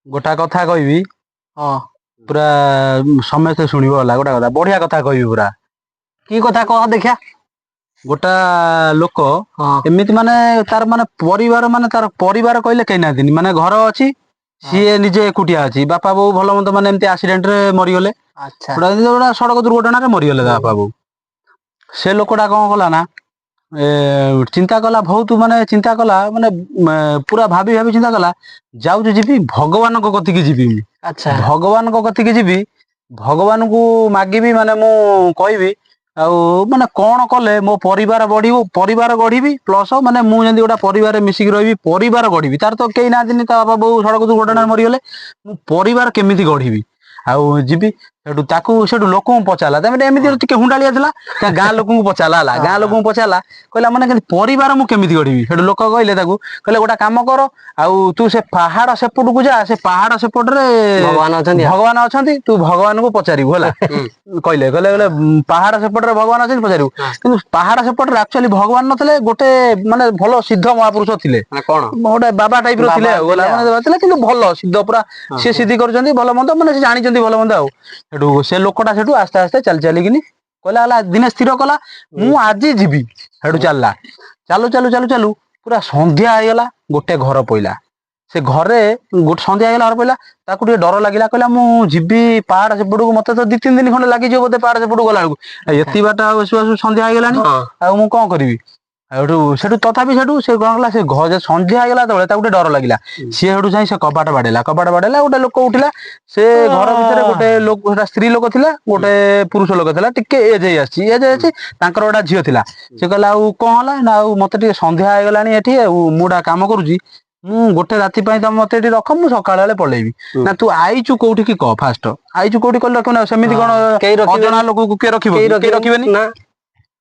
ଗୋଟା କଥା କହିବି। ହଁ। ପୁରା ସମସ୍ତେ ଶୁଣିବ ହେଲା, ଗୋଟା କଥା, ବଢିଆ କଥା କହିବି ପୁରା। କି କଥା କହ ଦେଖିଆ। ଗୋଟା ଲୋକ ହଁ। ଏମିତି ମାନେ ତାର ମାନେ ପରିବାର, ମାନେ ତାର ପରିବାର କହିଲେ କେହି ନାହାନ୍ତିନି, ମାନେ ଘର ଅଛି, ସିଏ ନିଜେ ଏକୁଟିଆ ଅଛି। ବାପା ବୋଉ ଭଲ ମନ୍ଦ ମାନେ ଏମିତି ଆକ୍ସିଡେଣ୍ଟ ରେ ମରିଗଲେ। ଆଚ୍ଛା। ଗୋଟେ ଏମିତି ଗୋଟେ ସଡକ ଦୁର୍ଘଟଣାରେ ମରିଗଲେ ତା ବାପା ବୋଉ। ସେ ଲୋକଟା କଣ କଲା ନା ଚିନ୍ତା କଲା ବହୁତ, ମାନେ ଚିନ୍ତା କଲା, ମାନେ ପୁରା ଭାବି ଭାବି ଚିନ୍ତା କଲା, ଯାଉଛି ଯିବି ଭଗବାନଙ୍କ କତିକି ଯିବି ମୁଁ। ଆଚ୍ଛା। ଭଗବାନଙ୍କ କତିକି ଯିବି, ଭଗବାନଙ୍କୁ ମାଗିବି, ମାନେ ମୁଁ କହିବି ଆଉ ମାନେ କଣ କଲେ ମୋ ପରିବାର ବଢିବ, ପରିବାର ଗଢିବି, ପ୍ଲସ ମାନେ ମୁଁ ଯେମିତି ଗୋଟେ ପରିବାରରେ ମିଶିକି ରହିବି, ପରିବାର ଗଢିବି। ତାର ତ କେହି ନାହାନ୍ତିନି, ତା ବାପା ବୋଉ ସଡକ ଦୁର୍ଘଟଣାରେ ମରିଗଲେ। ମୁଁ ପରିବାର କେମିତି ଗଢିବି ଆଉ ଯିବି। ସେଠୁ ତାକୁ ସେଠୁ ଲୋକଙ୍କୁ ପଚାରିଲା। ତାପରେ ଏମିତି ଟିକେ ହୁଣ୍ଡାଳିଆ ଥିଲା, ତା ଗାଁ ଲୋକଙ୍କୁ ପଚାରିଲା ହେଲା। ଗାଁ ଲୋକଙ୍କୁ ପଚାରିଲା, କହିଲା ମାନେ କେମିତି ପରିବାର ମୁଁ କେମିତି ଗଢିବି? ସେଠୁ ଲୋକ କହିଲେ ତାକୁ, କହିଲେ ଗୋଟେ କାମ କର, ଆଉ ତୁ ସେ ପାହାଡ ସେପଟକୁ ଯା, ସେ ପାହାଡ ସେପଟରେ ଭଗବାନ ଅଛନ୍ତି ଆଉ। ଭଗବାନ ଅଛନ୍ତି, ତୁ ଭଗବାନଙ୍କୁ ପଚାରିବୁ ହେଲା। କହିଲେ କହିଲେ କହିଲେ ପାହାଡ ସେପଟରେ ଭଗବାନ ଅଛନ୍ତି, ପଚାରିବୁ। କିନ୍ତୁ ପାହାଡ ସେପଟରେ ଆକ୍ଚୁଆଲି ଭଗବାନ ନଥିଲେ, ଗୋଟେ ମାନେ ଭଲ ସିଦ୍ଧ ମହାପୁରୁଷ ଥିଲେ। ମାନେ କଣ? ଗୋଟେ ବାବା ଟାଇପ ର ବାବା ଥିଲେ ଆଉ ହେଲା, ଥିଲେ। ମାନେ ଥିଲେ କିନ୍ତୁ ଭଲ ସିଦ୍ଧ ପୁରା, ସିଏ ସିଦ୍ଧି କରୁଛନ୍ତି ଭଲ ମନ୍ଦ, ମାନେ ସେ ଜାଣିଛନ୍ତି ଭଲ ମନ୍ଦ। ଆଉ ସେଠୁ ସେ ଲୋକଟା ସେଠୁ ଆସ୍ତେ ଆସ୍ତେ ଚାଲି ଚାଲିକିନି କହିଲା ହେଲା, ଦିନେ ସ୍ଥିର କଲା ମୁଁ ଆଜି ଯିବି। ସେଠୁ ଚାଲିଲା, ଚାଲୁ ଚାଲୁ ଚାଲୁ ଚାଲୁ ପୁରା ସନ୍ଧ୍ୟା ହେଇଗଲା। ଗୋଟେ ଘର ପଇଲା, ସେ ଘରେ ଗୋଟେ ସନ୍ଧ୍ୟା ହେଇଗଲା, ଘର ପଇଲା। ତାକୁ ଟିକେ ଡର ଲାଗିଲା, କହିଲା ମୁଁ ଯିବି ପାହାଡ ସେପଟକୁ, ମତେ ତ 2-3 ଦିନ ଖଣ୍ଡେ ଲାଗିଯିବ ବୋଧେ ପାହାଡ ସେପଟକୁ ଗଲା ବେଳକୁ, ଏତିକି ବାଟ ଆଉ ଆସୁ ଆସୁ ସନ୍ଧ୍ୟା ହେଇଗଲାଣି, ଆଉ ମୁଁ କଣ କରିବି? ଆଉ ସେଠୁ ତଥାପି ସେଠୁ ସେ କଣ କଲା, ସେ ଘ ସନ୍ଧ୍ୟା ହେଇଗଲା ଯେତେବେଳେ ତାକୁ ଟିକେ ଡର ଲାଗିଲା, ସିଏ ସେଠୁ ଯାଇ ସେ କବାଟ ବାଡେଇଲା। କବାଟ ବାଡେଇଲା, ଗୋଟେ ଲୋକ ଉଠିଲା। ସେ ଘର ଭିତରେ ଗୋଟେ ଲୋକ, ସେଟା ସ୍ତ୍ରୀ ଲୋକ ଥିଲା, ଗୋଟେ ପୁରୁଷ ଲୋକ ଥିଲା, ଟିକେ ଏଜ ହେଇ ଆସିଛି, ଏଜ ହେଇଛି, ତାଙ୍କର ଗୋଟେ ଝିଅ ଥିଲା। ସେ କହିଲା ଆଉ କଣ ହେଲା ନା, ଆଉ ମତେ ଟିକେ ସନ୍ଧ୍ୟା ହେଇଗଲାଣି ଏଠି, ଆଉ ମୁଁ ଗୋଟେ କାମ କରୁଛି, ମୁଁ ଗୋଟେ ରାତି ପାଇଁ ତମେ ମତେ ଏଠି ରଖ, ମୁଁ ସକାଳ ବେଳେ ପଳେଇବି। ନା ତୁ ଆଇଛୁ କୋଉଠିକି କହ ଫାଷ୍ଟ, ଆଇଛୁ କୋଉଠି କହିଲେ ରଖିବୁ ନା, ସେମିତି କଣ କେହି ରଖିବେନି। ଅଜଣା ଲୋକକୁ କିଏ ରଖିବ? କେହି କେହି ରଖିବେନି। ନା।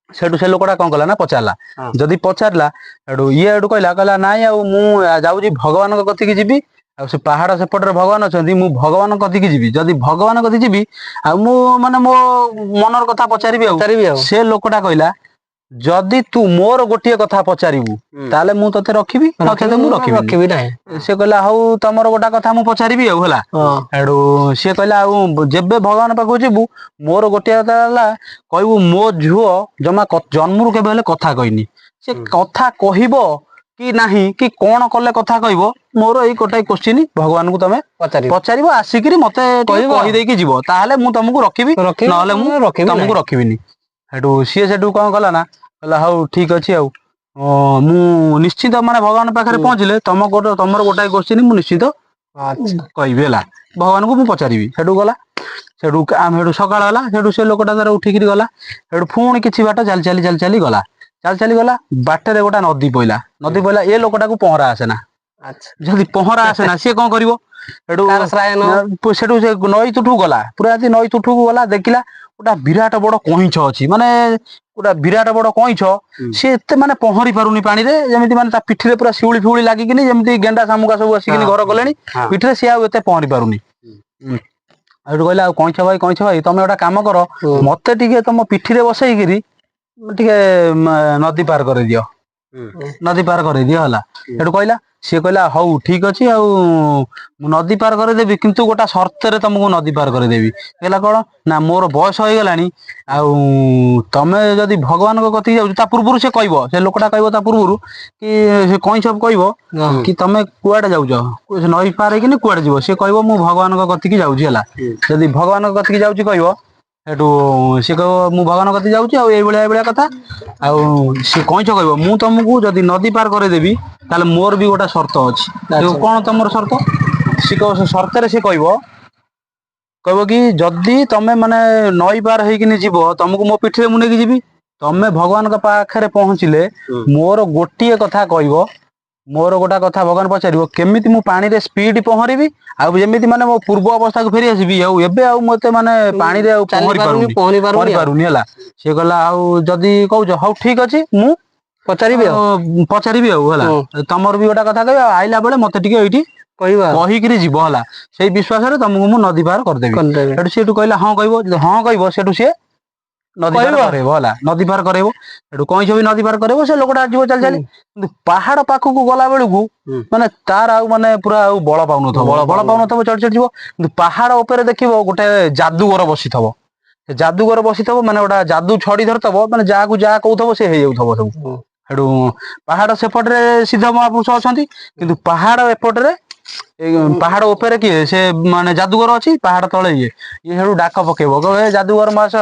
ସେଠୁ ସେ ଲୋକଟା କଣ କଲା ନା ପଚାରିଲା। ଯଦି ପଚାରିଲା, ସେଠୁ ଇଏ ସେଠୁ କହିଲା, କହିଲା ନାଇଁ ଆଉ ମୁଁ ଯାଉଛି ଭଗବାନଙ୍କ କତିକି ଯିବି, ଆଉ ସେ ପାହାଡ ସେପଟରେ ଭଗବାନ ଅଛନ୍ତି, ମୁଁ ଭଗବାନଙ୍କ କତିକି ଯିବି, ଯଦି ଭଗବାନଙ୍କ କତିକି ଯିବି ଆଉ ମୁଁ ମାନେ ମୋ ମନର କଥା ପଚାରିବି ଆଉ। ପଚାରିବି ଆଉ। ସେ ଲୋକଟା କହିଲା ଯଦି ତୁ ମୋର ଗୋଟିଏ କଥା ପଚାରିବୁ ତାହେଲେ ମୁଁ ତତେ ରଖିବି, ନଚେତ ମୁଁ ରଖିବିନି। ରଖିବି ନାହିଁ। ସେ କହିଲା ହଉ ତମର ଗୋଟା କଥା ମୁଁ ପଚାରିବି ଆଉ ହେଲା। ସେଠୁ ସିଏ କହିଲା ଆଉ ଯେବେ ଭଗବାନ ପାଖକୁ ଯିବୁ ମୋର ଗୋଟିଏ କଥା ହେଲା କହିବୁ, ମୋ ଝିଅ ଜମା ଜନ୍ମରୁ କେବେ ହେଲେ କଥା କହିନି, ସେ କଥା କହିବ କି ନାହିଁ, କି କଣ କଲେ କଥା କହିବ, ମୋର ଏଇ ଗୋଟାଏ କୋଶ୍ଚିନ୍ ଭଗବାନଙ୍କୁ ତମେ ପଚାରିବ। ପଚାରିବ, ଆସିକିରି ମତେ ଟିକେ କହିବ। କହିଦେଇକି ଯିବ, ତାହେଲେ ମୁଁ ତମକୁ ରଖିବି, ରଖିବି, ନହେଲେ ମୁଁ ରଖିବି ତମକୁ ନାହିଁ। ରଖିବିନି। ସେଠୁ ସିଏ ସେଠୁ କଣ କଲା ନା କହିଲା ହଉ ଠିକ ଅଛି, ଆଉ ମୁଁ ନିଶ୍ଚିତ ମାନେ ଭଗବାନ ପାଖରେ ପହଞ୍ଚିଲେ ତମ ଗୋଟେ ତମର ଗୋଟାଏ କୋଶ୍ଚିନ୍ ମୁଁ ନିଶ୍ଚିତ ଆଚ୍ଛା। କହିବି ହେଲା, ଭଗବାନଙ୍କୁ ମୁଁ ପଚାରିବି। ସେଠୁ ଗଲା, ସେଠୁ ଆମେ ସେଠୁ ସକାଳ ହେଲା, ସେଠୁ ସେ ଲୋକଟା ତାର ଉଠିକିରି ଗଲା। ସେଠୁ ପୁଣି କିଛି ବାଟ ଚାଲି ଚାଲି ଚାଲି ଚାଲି ଗଲା, ଚାଲି ଚାଲି ଗଲା, ବାଟରେ ଗୋଟେ ନଦୀ ପଇଲା। ନଦୀ ପଇଲା, ଏ ଲୋକଟାକୁ ପହଁରା ଆସେ ନା। ଆଚ୍ଛା। ଯଦି ପହଁରା ଆସେ ନା ସିଏ କଣ କରିବ? ସେଠୁ ତାର ଶ୍ରାୟ ନବ। ସେଠୁ ସେ ନଈ ତୁଠକୁ ଗଲା, ପୁରା ଏମିତି ନଈ ତୁଠକୁ ଗଲା, ଦେଖିଲା ଗୋଟେ ବିରାଟ ବଡ କଇଁଛ ଅଛି, ମାନେ ଗୋଟେ ବିରାଟ ବଡ କଇଁଛ। ସିଏ ଏତେ ମାନେ ପହଁରି ପାରୁନି ପାଣିରେ, ଯେମିତି ମାନେ ତା ପିଠିରେ ପୁରା ଶିଉଳି ଫିଉଳି ଲାଗିକିନି, ଯେମିତି ଗେଣ୍ଡା ଶାମୁକା ସବୁ ଆସିକିନି ଘର କଲେଣି ପିଠିରେ, ସିଏ ଆଉ ଏତେ ପହଁରି ପାରୁନି। ସେଠୁ କହିଲା ଆଉ କଇଁଛ ଭାଇ, କଇଁଛ ଭାଇ, ତମେ ଗୋଟେ କାମ କର, ମତେ ଟିକେ ତମ ପିଠିରେ ବସେଇକିରି ଟିକେ ନଦୀ ପାର କରେଇଦିଅ, ନଦୀ ପାର କରେଇଦିଅ ହେଲା। ସେଠୁ କହିଲା, ସିଏ କହିଲା ହଉ ଠିକ ଅଛି, ଆଉ ମୁଁ ନଦୀ ପାର କରେଇଦେବି, କିନ୍ତୁ ଗୋଟା ସର୍ତ୍ତରେ ତମକୁ ନଦୀ ପାର କରେଇଦେବି। କହିଲା କଣ ନା ମୋର ବୟସ ହେଇଗଲାଣି, ଆଉ ତମେ ଯଦି ଭଗବାନଙ୍କ କତିକି ଯାଉଛ, ତା ପୂର୍ବରୁ ସେ କହିବ, ସେ ଲୋକଟା କହିବ ତା ପୂର୍ବରୁ କି ସେ କଇଁଛ କହିବ କି ତମେ କୁଆଡେ ଯାଉଛ, ସେ ନଈ ପାର ହେଇକିନି କୁଆଡେ ଯିବ? ସିଏ କହିବ ମୁଁ ଭଗବାନଙ୍କ କତିକି ଯାଉଛି ହେଲା। ଯଦି ଭଗବାନଙ୍କ କତିକି ଯାଉଛି କହିବ, ସେଠୁ ସିଏ କହିବ ମୁଁ ଭଗବାନଙ୍କ କତିକି ଯାଉଛି ଆଉ ଏଇଭଳିଆ ଏଇଭଳିଆ କଥା। ଆଉ ସିଏ କଇଁଛ କହିବ ମୁଁ ତମକୁ ଯଦି ନଦୀ ପାର କରେଇଦେବି ତାହେଲେ ମୋର ବି ଗୋଟେ ସର୍ତ୍ତ ଅଛି। କଣ ତମର ସର୍ତ୍ତ? ସିଏ କହିବ, ସେ ସର୍ତ୍ତରେ ସିଏ କହିବ, କହିବ କି ଯଦି ତମେ ମାନେ ନଈ ପାର ହେଇକିନି ଯିବ, ତମକୁ ମୋ ପିଠିରେ ମୁଁ ନେଇକି ଯିବି, ତମେ ଭଗବାନଙ୍କ ପାଖରେ ପହଞ୍ଚିଲେ ମୋର ଗୋଟିଏ କଥା କହିବ, ମୋର ଗୋଟା କଥା ଭଗବାନ ପଚାରିବ କେମିତି ମୁଁ ପାଣିରେ ସ୍ପିଡ ପହଁରିବି, ଆଉ ଯେମିତି ମାନେ ମୋ ପୂର୍ବ ଅବସ୍ଥାକୁ ଫେରି ଆସିବି, ଆଉ ଏବେ ଆଉ ମତେ ମାନେ ପାଣିରେ ଆଉ ଚାଲି ପହଁରି ପାରୁନି, ପାରୁନି, ପହଁରି ପାରୁନି ପହଁରି ଆଉ। ପାରୁନି ହେଲା। ସିଏ କହିଲା ଆଉ ଯଦି କହୁଛ ହଉ ଠିକ ଅଛି, ମୁଁ ପଚାରିବି ଆଉ। ପଚାରିବି ଆଉ ହେଲା, ତମର ବି ଗୋଟା କଥା କହିବି, ଆଉ ଆଇଲା ବେଳେ ମତେ ଟିକେ ଏଇଠି କହିବ ଆଉ। କହିକିରି ଯିବ ହେଲା, ସେଇ ବିଶ୍ୱାସରେ ତମକୁ ମୁଁ ନଦୀ ପାର କରିଦେବି। କରିଦେବି। ସେଠୁ ସେଠୁ କହିଲା ହଁ କହିବ, ଯଦି ହଁ କହିବ ସେଠୁ ସିଏ ନଦୀ ପାର କହିବ? କରେଇବ ହେଲା, ନଦୀ ପାର କରେଇବ। ସେଠୁ କଇଁଛ ବି ନଦୀ ପାର କରେଇବ, ସେ ଲୋକଟା ଯିବ ଚାଲି ଚାଲି। କିନ୍ତୁ ପାହାଡ ପାଖକୁ ଗଲା ବେଳକୁ ମାନେ ତାର ଆଉ ମାନେ ପୁରା ଆଉ ବଳ ପାଉନଥିବ, ବଳ ବଳ ପାଉନଥିବ, ଚଢି ଚଢି ଯିବ। କିନ୍ତୁ ପାହାଡ ଉପରେ ଦେଖିବ ଗୋଟେ ଯାଦୁଗର ବସିଥିବ। ସେ ଯାଦୁଗର ବସିଥିବ, ମାନେ ଗୋଟେ ଯାଦୁ ଛଡି ଧରିଥିବ, ମାନେ ଯାହାକୁ ଯାହା କହୁଥିବ ସେ ହେଇଯାଉଥିବ ସବୁ। ସେଠୁ ପାହାଡ ସେପଟରେ ସିଦ୍ଧ ମହାପୁରୁଷ ଅଛନ୍ତି, କିନ୍ତୁ ପାହାଡ ଏପଟରେ ଏଇ ପାହାଡ ଉପରେ କିଏ ସେ ମାନେ ଯାଦୁଗର ଅଛି, ପାହାଡ ତଳେ ଇଏ। ଇଏ ସେଠୁ ଡାକ ପକେଇବ, କହିବ ଏ ଯାଦୁଗର ମହାଶୟ,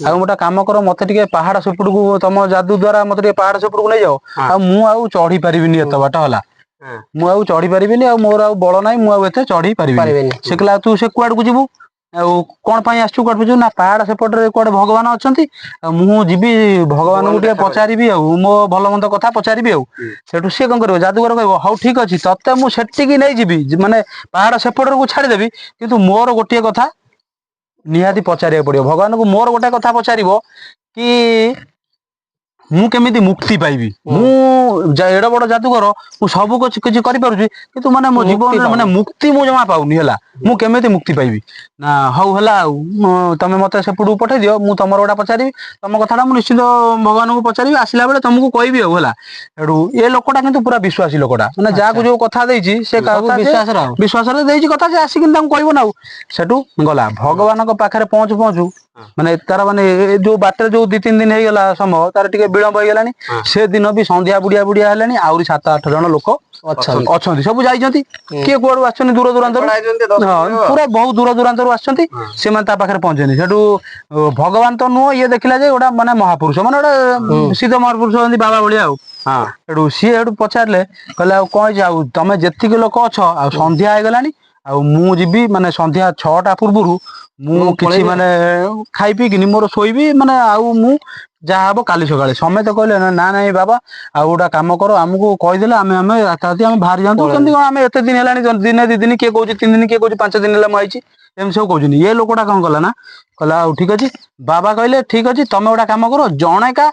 ଆଉ ଗୋଟେ କାମ କର, ମତେ ଟିକେ ପାହାଡ ସେପଟକୁ ତମ ଯାଦୁ ଦ୍ଵାରା ମତେ ଟିକେ ପାହାଡ ସେପଟକୁ ନେଇଯାଅ। ଆଉ ମୁଁ ଆଉ ଚଢି ପାରିବିନି ଏତେ ବାଟ ହେଲା। ମୁଁ ଆଉ ଚଢି ପାରିବିନି, ଆଉ ମୋର ଆଉ ବଳ ନାହିଁ, ମୁଁ ଆଉ ଏତେ ଚଢି ପାରିବିନି। ପାରିବେନି। ସେ କହିଲା ତୁ ସେ କୁଆଡକୁ ଯିବୁ ଆଉ କଣ ପାଇଁ ଆସିଛୁ, କୁଆଡେ ଯିବୁ? ନା ପାହାଡ ସେପଟରେ କୁଆଡେ ଭଗବାନ ଅଛନ୍ତି, ଆଉ ମୁଁ ଯିବି ଭଗବାନଙ୍କୁ ଟିକେ ପଚାରିବି, ଆଉ ମୋ ଭଲ ମନ୍ଦ କଥା ପଚାରିବି। ଆଉ ସେଠୁ ସିଏ କଣ କରିବ, ଯାଦୁଗର କହିବ ହଉ ଠିକ ଅଛି, ତତେ ମୁଁ ସେଠିକି ନେଇଯିବି, ମାନେ ପାହାଡ ସେପଟକୁ ଛାଡିଦେବି, କିନ୍ତୁ ମୋର ଗୋଟିଏ କଥା ନିହାତି ପଚାରିବାକୁ ପଡିବ ଭଗବାନଙ୍କୁ। ମୋର ଗୋଟେ କଥା ପଚାରିବ କି ମୁଁ କେମିତି ମୁକ୍ତି ପାଇବି? ମୁଁ ଏଡ ବଡ ଯାଦୁଗର, ମୁଁ ସବୁ କିଛି କିଛି କରିପାରୁଛି, କିନ୍ତୁ ମାନେ ମୋ ମୁକ୍ତି ଜୀବନରେ ମାନେ ପାଉନି। ମୁକ୍ତି ମୁଁ ଜମା ପାଉନି ହେଲା, ମୁଁ କେମିତି ମୁକ୍ତି ପାଇବି? ନା ହଉ ହେଲା, ଆଉ ତମେ ମତେ ସେପଟକୁ ପଠେଇ ଦିଅ, ମୁଁ ତମର ଗୋଟା ପଚାରିବି, ତମ କଥାଟା ମୁଁ ନିଶ୍ଚିତ ଭଗବାନଙ୍କୁ ପଚାରିବି, ଆସିଲା ବେଳେ ତମକୁ କହିବି ଆଉ ହେଲା। ସେଠୁ ଏ ଲୋକଟା କିନ୍ତୁ ପୁରା ବିଶ୍ୱାସୀ ଲୋକଟା, ମାନେ ଯାହାକୁ ଯୋଉ କଥା ଦେଇଛି ସେ ସବୁ କଥା ସେ ବିଶ୍ୱାସର ଆଉ। ବିଶ୍ୱାସରେ ଦେଇଛି କଥା, ସେ ଆସିକି ତାଙ୍କୁ କହିବ ନା। ଆଉ ସେଠୁ ଗଲା ଭଗବାନଙ୍କ ପାଖରେ ପହଞ୍ଚୁ ପହଞ୍ଚୁ ମାନେ ତାର ମାନେ ଏ ଯୋଉ ବାଟରେ ଯୋଉ 2-3 ଦିନ ହେଇଗଲା ସମୟ, ତାର ଟିକେ ବିଳମ୍ବ ହେଇଗଲାଣି। ସେ ଦିନ ବି ସନ୍ଧ୍ୟା ବୁଡିଆ ବୁଡିଆ ହେଲାଣି, ଆହୁରି 7-8 ଜଣ ଲୋକ ଅଛନ୍ତି। ଅଛନ୍ତି, ସବୁ ଯାଇଛନ୍ତି, କିଏ କୁଆଡୁ ଆସିଛନ୍ତି ଦୂର ଦୂରାନ୍ତରୁ, ହଁ, ପୁରା ବହୁତ ଦୂର ଦୂରାନ୍ତରୁ ଆସିଛନ୍ତି। ସେମାନେ ତା ପାଖରେ ପହଞ୍ଚନ୍ତି। ସେଠୁ ଭଗବାନ ତ ନୁହଁ, ଇଏ ଦେଖିଲା ଯେ ଗୋଟା ମାନେ ମହାପୁରୁଷ, ମାନେ ଗୋଟେ ସିଦ୍ଧ ମହାପୁରୁଷ ଅଛନ୍ତି, ବାବା ଭଳିଆ। ଆଉ ସେଠୁ ସିଏ ସେଠୁ ପଚାରିଲେ, କହିଲେ ଆଉ କଣ ହେଇଛି, ଆଉ ତମେ ଯେତିକି ଲୋକ ଅଛ, ଆଉ ସନ୍ଧ୍ୟା ହେଇଗଲାଣି, ଆଉ ମୁଁ ଯିବି ମାନେ ସନ୍ଧ୍ୟା 6ଟା ପୂର୍ବରୁ ମୁଁ ମୁଁ କିଛି ପଳେଇବି। ମାନେ ଖାଇ ପିଇକିନି ମୋର ଶୋଇବି, ମାନେ ଆଉ ମୁଁ ଯାହା ହବ କାଲି ସକାଳେ। ସମେତେ କହିଲେ ନା ନାଇଁ ବାବା, ଆଉ ଗୋଟେ କାମ କର, ଆମକୁ କହିଦେଲେ ଆମେ ଆମେ ରାତାରାତି ଆମେ ବାହାରି ଯାଆନ୍ତୁ। ପଳେଇବୁ। କେମିତି କଣ ଆମେ ଏତେ ଦିନ ହେଲାଣି, ଦିନେ 2 ଦିନ, କିଏ କହୁଛି 3 ଦିନ, କିଏ କହୁଛି 5 ଦିନ ହେଲା ମୁଁ ଆଇଛି, ଏମିତି ସବୁ କହୁଛନ୍ତି। ଇଏ ଲୋକଟା କଣ କଲା ନା କହିଲା ଆଉ ଠିକ ଅଛି। ବାବା କହିଲେ ଠିକ ଅଛି, ତମେ ଗୋଟେ କାମ କର, ଜଣେକା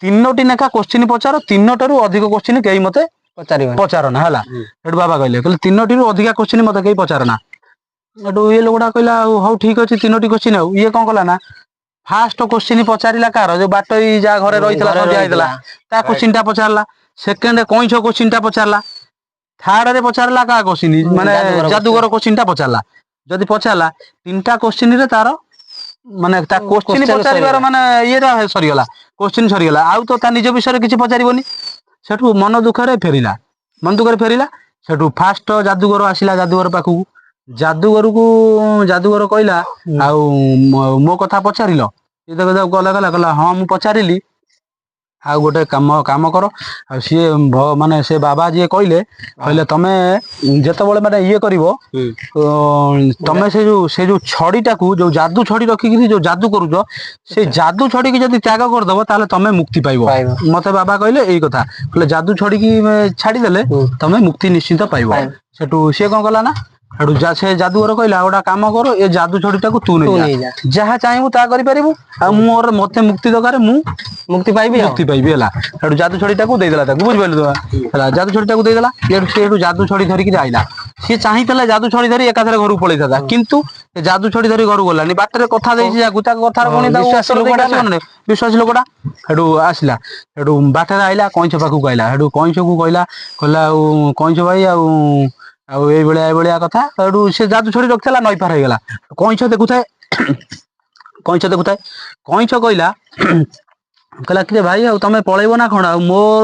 3ଟି ଲେଖା କୋଶ୍ଚିନ୍ ପଚାର, 3ଟାରୁ ଅଧିକ କୋଶ୍ଚିନ୍ କେହି ମତେ ପଚାରିବନି। ପଚାର ନା ହେଲା। ସେଠୁ ବାବା କହିଲେ, କହିଲେ 3ଟିରୁ ଅଧିକା କୋଶ୍ଚିନ୍ ମତେ କେହି ପଚାର ନା। ସେଠୁ ଇଏ ଲୋକଟା କହିଲା ଆଉ ହଉ ଠିକ ଅଛି, 3ଟି କୋଶ୍ଚିନ୍। ଆଉ ଇଏ କଣ କଲା ନା ଫାଷ୍ଟ କୋଶ୍ଚିନ୍ ପଚାରିଲା କାହାର, ଯୋଉ ବାଟୋଇ ଯାହା ଘରେ ରହିଥିଲା, ଘରେ ସନ୍ଧ୍ୟା ହେଇଥିଲା, ରହିଥିଲା। ତା କୋଶ୍ଚିନ୍ ଟା ପଚାରିଲା। ସେକେଣ୍ଡ କଇଁଛ କୋଶ୍ଚିନ୍ ଟା ପଚାରିଲା। ଥାର୍ଡ ରେ ପଚାରିଲା କାହା କୋଶ୍ଚିନ୍, ମାନେ ଯାଦୁଗର। ଯାଦୁଗର କୋଶ୍ଚିନ୍ ଟା ପଚାରିଲା। ଯଦି ପଚାରିଲା 3ଟା କୋଶ୍ଚିନ୍ ରେ ତାର ମାନେ ତା କୋଶ୍ଚିନ୍ question ପଚାରିବାର ସରିଗଲା। ମାନେ ଇଏଟା ସରିଗଲା, କୋଶ୍ଚିନ୍ ସରିଗଲା, ଆଉ ତ ତା ନିଜ ବିଷୟରେ କିଛି ପଚାରିବନି। ସେଠୁ ମନ ଦୁଃଖରେ ଫେରିଲା, ମନ ଦୁଃଖରେ ଫେରିଲା। ସେଠୁ ଫାଷ୍ଟ ଯାଦୁଗର ଆସିଲା ଯାଦୁଗର ପାଖକୁ। ଯାଦୁଗରକୁ ଯାଦୁଗର କହିଲା ଆଉ ମୋ କଥା ପଚାରିଲ? ଇଏ ତ ଗଲା ଗଲା କହିଲା ହଁ ମୁଁ ପଚାରିଲି, ଆଉ ଗୋଟେ କାମ କର। ଆଉ ସିଏ ମାନେ ସେ ବାବା ଯିଏ କହିଲେ, କହିଲେ ତମେ ଯେତେବେଳେ ମାନେ ଇଏ କରିବ, ତମେ ସେ ଯୋଉ ଛଡିଟାକୁ, ଯୋଉ ଯାଦୁ ଛଡି ରଖିକିରି ଯୋଉ ଯାଦୁ କରୁଛ, ସେ ଯାଦୁ ଛଡିକି ଯଦି ତ୍ୟାଗ କରିଦବ ତାହେଲେ ତମେ ମୁକ୍ତି ପାଇବ। ପାଇବ। ମତେ ବାବା କହିଲେ ଏଇ କଥା, କହିଲେ ଯାଦୁ ଛଡିକି ଛାଡିଦେଲେ ତମେ ମୁକ୍ତି ନିଶ୍ଚିନ୍ତ ପାଇବ। ପାଇବ। ସେଠୁ ସିଏ କଣ କଲା ନା ସେଠୁ ସେ ଯାଦୁଗର କହିଲା ଆଉ ଗୋଟେ କାମ କର, ଏ ଯାଦୁ ଛଡିଟାକୁ ତୁ ତୁ ନେଇଯା, ନେଇଯା। ଯାହା ଚାହିଁବୁ ତାହା କରିପାରିବୁ, ଆଉ ମୋର ମତେ ମୁକ୍ତି ଦରକାର, ମୁଁ ମୁକ୍ତି ପାଇବି ଆଉ। ମୁକ୍ତି ପାଇବି ହେଲା। ସେଠୁ ଯାଦୁ ଛଡିଟାକୁ ଦେଇଦେଲା ତାକୁ, ବୁଝିପାରିଲୁ ତ? ହେଲା, ଯାଦୁ ଛଡିଟାକୁ ଦେଇଦେଲା। ସେ ସେଠୁ ଯାଦୁ ଛଡି ଧରିକି ଆଇଲା। ସିଏ ଚାହିଁଥିଲା ଯାଦୁ ଛଡି ଧରି ଏକାଥରେ ଘରକୁ ପଳେଇଥାନ୍ତା, କିନ୍ତୁ ସେ ଯାଦୁ ଛଡି ଧରି ଘରକୁ ଗଲାନି। ବାଟରେ କଥା ଦେଇଛି ଯାକୁ, ତା କଥାର ପୁଣି ତାକୁ ବିଶ୍ୱାସୀ ଉତ୍ତର ଦେଇକି ଲୋକଟା ଆସିବ ନା। ନା ନାଇଁ? ବିଶ୍ୱାସୀ ଲୋକଟା। ସେଠୁ ଆସିଲା, ସେଠୁ ବାଟରେ ଆଇଲା କଇଁଛ ପାଖକୁ ଆଇଲା। ସେଠୁ କଇଁଛକୁ କହିଲା, କହିଲା ଆଉ କଇଁଛ ଭାଇ, ଆଉ ଏଇଭଳିଆ ଏଇଭଳିଆ କଥା। ସେଠୁ ସେ ଯାଦୁ ଛଡି ରଖିଥିଲା, ନଈ ପାର ହେଇଗଲା। କଇଁଛ ଦେଖୁଥାଏ, କଇଁଛ ଦେଖୁଥାଏ। କଇଁଛ କହିଲା, କହିଲା କିରେ ଭାଇ, ଆଉ ତମେ ପଳେଇବ ନା କଣ? ଆଉ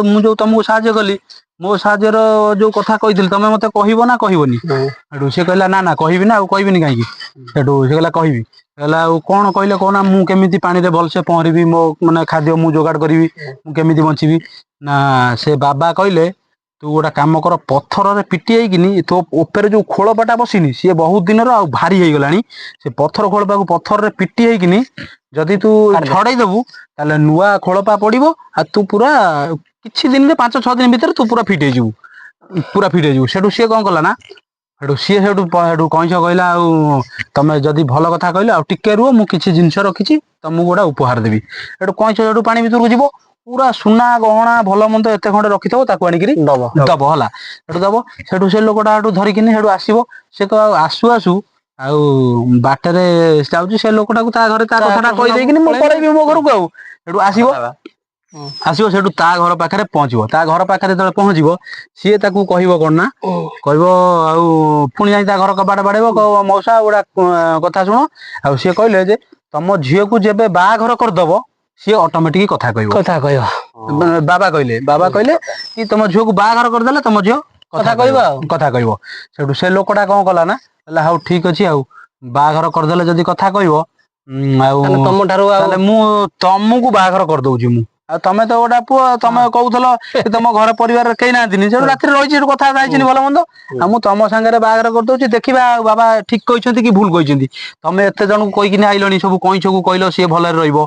ମୁଁ ଯୋଉ ତମକୁ ସାହାଯ୍ୟ କଲି, ମୋ ସାହାଯ୍ୟର ଯୋଉ କଥା କହିଥିଲି, ତମେ ମତେ କହିବ ନା କହିବନି? ସେଠୁ ସେ କହିଲା ନା ନା କହିବି ନା, ଆଉ କହିବିନି କାହିଁକି? ସେଠୁ ସେ କହିଲା କହିବି। କହିଲା ଆଉ କଣ କହିଲେ କହୁନା, ମୁଁ କେମିତି ପାଣିରେ ଭଲସେ ପହଁରିବି, ମୋ ମାନେ ଖାଦ୍ୟ ମୁଁ ଯୋଗାଡ଼ କରିବି, ମୁଁ କେମିତି ବଞ୍ଚିବି? ନା ସେ ବାବା କହିଲେ ତୁ ଗୋଟେ କାମ କର, ପଥରରେ ପିଟି ହେଇକିନି ତୋ ଉପରେ ଯୋଉ ଖୋଳପାଟା ବସିନି, ସିଏ ବହୁତ ଦିନର ଆଉ ଭାରି ହେଇଗଲାଣି, ସେ ପଥର ଖୋଳପାକୁ ପଥରରେ ପିଟି ହେଇକିନି ଯଦି ତୁ କାଢିଦେ। ଛଡେଇ ଦବୁ ତାହେଲେ ନୂଆ ଖୋଳପା ପଡିବ, ଆଉ ତୁ ପୁରା କିଛି ଦିନରେ 5-6 ଦିନ ଭିତରେ ତୁ ପୁରା ଫିଟ୍ ହେଇଯିବୁ, ପୁରା ଫିଟ୍ ହେଇଯିବୁ। ସେଠୁ ସିଏ କଣ କଲା ନା ସେଠୁ ସିଏ ସେଠୁ ସେଠୁ କଇଁଛ କହିଲା ଆଉ ତମେ ଯଦି ଭଲ କଥା କହିଲ, ଆଉ ଟିକେ ରୁହ, ମୁଁ କିଛି ଜିନିଷ ରଖିଛି, ତମକୁ ଗୋଟେ ଉପହାର ଦେବି। ସେଠୁ କଇଁଛ ସେଠୁ ପାଣି ଭିତରକୁ ଯିବ, ପୁରା ସୁନା ଗହଣା ଭଲ ମନ୍ଦ ଏତେ ଖଣ୍ଡେ ରଖିଥିବ, ତାକୁ ଆଣିକିରି ଦବ। ଦବ ହେଲା। ସେଠୁ ଦବ, ସେଠୁ ସେ ଲୋକଟା ସେଠୁ ଧରିକିନି ସେଠୁ ଆସିବ। ସେ ଆସୁ ଆସୁ ଆଉ ବାଟରେ ଯାଉଛି ସେ ଲୋକଟାକୁ ତା ଘରେ ତା ତା କଥାଟା କଥା କହିଦେଇକିନି ମୁଁ ପଳେଇବି। ପଳେଇବି ମୋ ଘରକୁ। ଆଉ ସେଠୁ ଆସିବ, ଆସିବ, ସେଠୁ ତା ଘର ପାଖରେ ପହଞ୍ଚିବ। ତା ଘର ପାଖରେ ଯେତେବେଳେ ପହଞ୍ଚିବ, ସିଏ ତାକୁ କହିବ କଣ ନା, କହିବ ଆଉ ପୁଣି ଯାଇ ତା ଘର କବାଟ ବାଡେଇବ, କହିବ ମଉସା, ଗୋଟା କଥା ଶୁଣ। ଆଉ ସିଏ କହିଲେ ଯେ ତମ ଝିଅକୁ ଯେବେ ବାହାଘର କରିଦବ, ସିଏ ଅଟୋମେଟିକ କଥା କହିବ। କଥା କହିବ। ବାବା କହିଲେ, ବାବା କହିଲେ କି ତମ ଝିଅକୁ ବାହାଘର କରିଦେଲେ ତମ ଝିଅ କଥା କହିବ ଆଉ। କଥା କହିବ। ସେଠୁ ସେ ଲୋକଟା କଣ କଲା ନା, କହିଲା ହଉ ଠିକ ଅଛି, ଆଉ ବାହାଘର କରିଦେଲେ ଯଦି କଥା କହିବ, ଆଉ ତାହେଲେ ତମ ଠାରୁ ଆଉ ତାହେଲେ ମୁଁ ତମକୁ ବାହାଘର କରିଦଉଛି ମୁଁ। ଆଉ ତମେ ତ ଗୋଟେ ପୁଅ, ତମେ କହୁଥିଲ କି ତମ ଘର ପରିବାରରେ କେହି ନାହାନ୍ତିନି। ସେଠୁ ରାତିରେ ରହିଛି, ସେଠୁ କଥାବାର୍ତ୍ତା ହେଇଛନ୍ତି ଭଲ ମନ୍ଦ। ଆଉ ମୁଁ ତମ ସାଙ୍ଗରେ ବାହାଘର କରିଦଉଛି, ଦେଖିବା ଆଉ ବାବା ଠିକ କହିଛନ୍ତି କି ଭୁଲ କହିଛନ୍ତି। ତମେ ଏତେ ଜଣଙ୍କୁ କହିକିନି ଆଇଲଣି ସବୁ, କଇଁଛକୁ କହିଲ ସିଏ ଭଲରେ ରହିବ,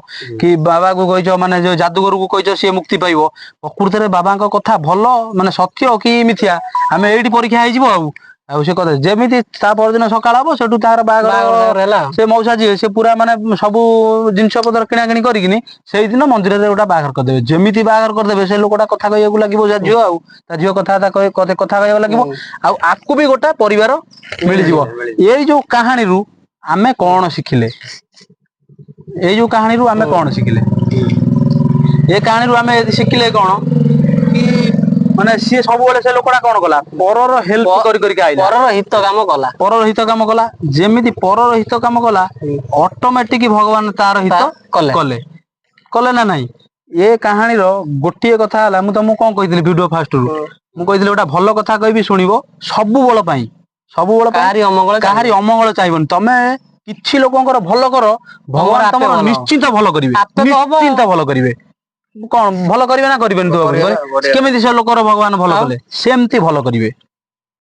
କି ବାବାକୁ କହିଛ, ମାନେ ଯୋଉ ଯାଦୁଗରକୁ କହିଛ ସିଏ ମୁକ୍ତି ପାଇବ। ପ୍ରକୃତରେ ବାବାଙ୍କ କଥା ଭଲ ମାନେ ସତ୍ୟ କି ମିଥ୍ୟା, ଆମେ ଏଇଠି ପରୀକ୍ଷା ହେଇଯିବ। ଆଉ ଆଉ ସେ କଥା ଯେମିତି ତା ପରଦିନ ସକାଳ ହବ, ସେଠୁ ତାର ବାହାଘର ବାହାଘର ହେଲା। ସେ ମଉସା ଯିଏ, ସେ ପୁରା ମାନେ ସବୁ ଜିନିଷ ପତ୍ର କିଣା କିଣି କରିକିନି ସେଇଦିନ ମନ୍ଦିରରେ ଗୋଟେ ବାହାଘର କରିଦେବେ। ଯେମିତି ବାହାଘର କରିଦେବେ, ସେ ଲୋକଟା କଥା କହିବାକୁ ଲାଗିବ। ତା ଝିଅ, ଆଉ ତା ଝିଅ କଥା କଥା କହିବାକୁ ଲାଗିବ, ଆଉ ଆକୁ ବି ଗୋଟେ ପରିବାର ମିଳିଯିବ। ଏଇ ଯୋଉ କାହାଣୀରୁ ଆମେ କଣ ଶିଖିଲେ? ଏଇ ଯୋଉ କାହାଣୀରୁ ଆମେ କଣ ଶିଖିଲେ? ଏ କାହାଣୀରୁ ଆମେ ଶିଖିଲେ କଣ କି ମାନେ ସିଏ ସବୁବେଳେ ସେ ଲୋକଟା କଣ କଲା? ପରର ହେଲ୍ପ କରି କରିକି ଆଇଲା। ପରର ହିତ କାମ କଲା। ପରର ହିତ କାମ କଲା। ଯେମିତି ପରର ହିତ କାମ କଲା, ଅଟୋମେଟିକ ଭଗବାନ ତାର ହିତ କଲେ। କଲେ। କଲେ ନା ନାହିଁ? ଏ କାହାଣୀର ଗୋଟିଏ କଥା ହେଲା, ମୁଁ ତମକୁ କଣ କହିଥିଲି ଭିଡିଓ ଫାଷ୍ଟରୁ? ମୁଁ କହିଥିଲି ଗୋଟେ ଭଲ କଥା କହିବି, ଶୁଣିବ। ସବୁବେଳ ପାଇଁ, ସବୁବେଳ ପାଇଁ କାହାରି ଅମଙ୍ଗଳ କାହାରି ଅମଙ୍ଗଳ ଚାହିଁବନି। ତମେ କିଛି ଲୋକଙ୍କର ଭଲ କର, ଭଗବାନ ଆପେ ତମର ଭଲ। ନିଶ୍ଚିନ୍ତ ଭଲ କରିବେ। ଆପେ ତ ହବ। ନିଶ୍ଚିନ୍ତ ଭଲ କରିବେ। କଣ ଭଲ କରିବେ ନା କରିବେନି? ତୁ ବଢିଆ, ବଢିଆ। କେମିତି ସେ ଲୋକର ଭଗବାନ ଭଲ ଆଉ? କଲେ, ସେମିତି ଭଲ କରିବେ।